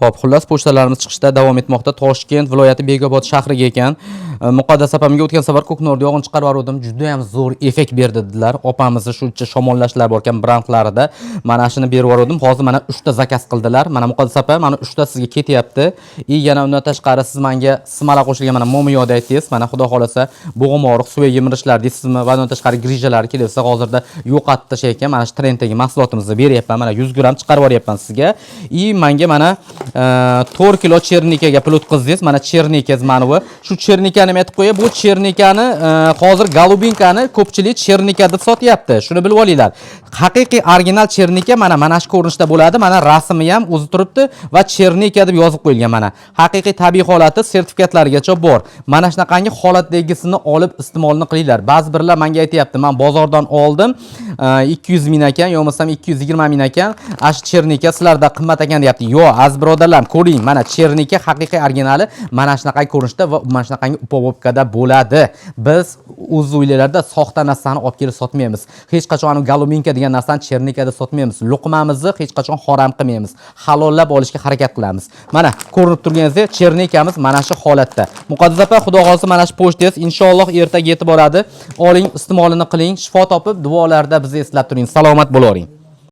Xo'p, xullas, pochtalarimiz chiqishda davom etmoqda. Toshkent viloyati Bekobod shahriga ekan. Muqaddas opamga o'tgan safar ko'knor yog'ini chiqarib yubordim. Juda ham zo'r effekt berdi dedilar. Opamizni shuncha shamollashlar bor ekan brandlarida. Mana shuni berib yubordim. Hozir mana 3 ta заказ qildilar. Mana, Muqaddas opa, mana 3 ta sizga ketyapti. И yana undan tashqari siz menga смола qo'shilgan mana momiyoda aytdingiz. Mana, xudo xolasa, bo'g'im og'riq, suyak yemirishlar deysizmi va undan tashqari грыжа lar kelsa, hozirda yo'qotib tashlayotgan mana shu trenddagi mahsulotimizni beryapman. Mana 100 gramm chiqarib yuboryapman sizga. И menga mana 4 kilo черника ga pul o'tkazdingiz. Mana черника manavi. Shu черника ni ham aytib qo'yay. Bu черника ni hozir голубинка ni ko'pchilik черника deb sotyapti. Shuni bilib olinglar. Haqiqiy original черника mana shu ko'rinishda bo'ladi. Mana rasmi ham o'zi turibdi va черника deb yozib qo'yilgan mana. Haqiqiy tabiiy holati sertifikatlarigacha bor. Mana shunaqangi holatdagisini olib iste'molni qilinglar. Ba'zi birlar menga aytyapti, men bozordan oldim, 200 ming ekan, yo bo'lmasam 220 ming ekan. Ash черника sizlarda qimmat ekan deyapti. Yo'q, aziz birodarlar, ko'ring, mana черника haqiqiy originali mana shunaqa ko'rinishda va mana shunaqangi упаковка da bo'ladi. Biz o'z uylarda soxta narsani olib kelib sotmaymiz. Hech qachon anu голубинка degan narsani черника da sotmaymiz. Luqmamizni hech qachon harom qilmaymiz. Halollab olishga harakat qilamiz. Mana ko'rinib turganingizdek, черника miz mana shu holatda. Muqaddas opa, xudo xohlasa, mana shu pochtangiz inshaalloh ertaga yetib boradi. Oling, iste'molini qiling, shifo topib, duolarda bizni eslab turing. Salomat bo'lavering.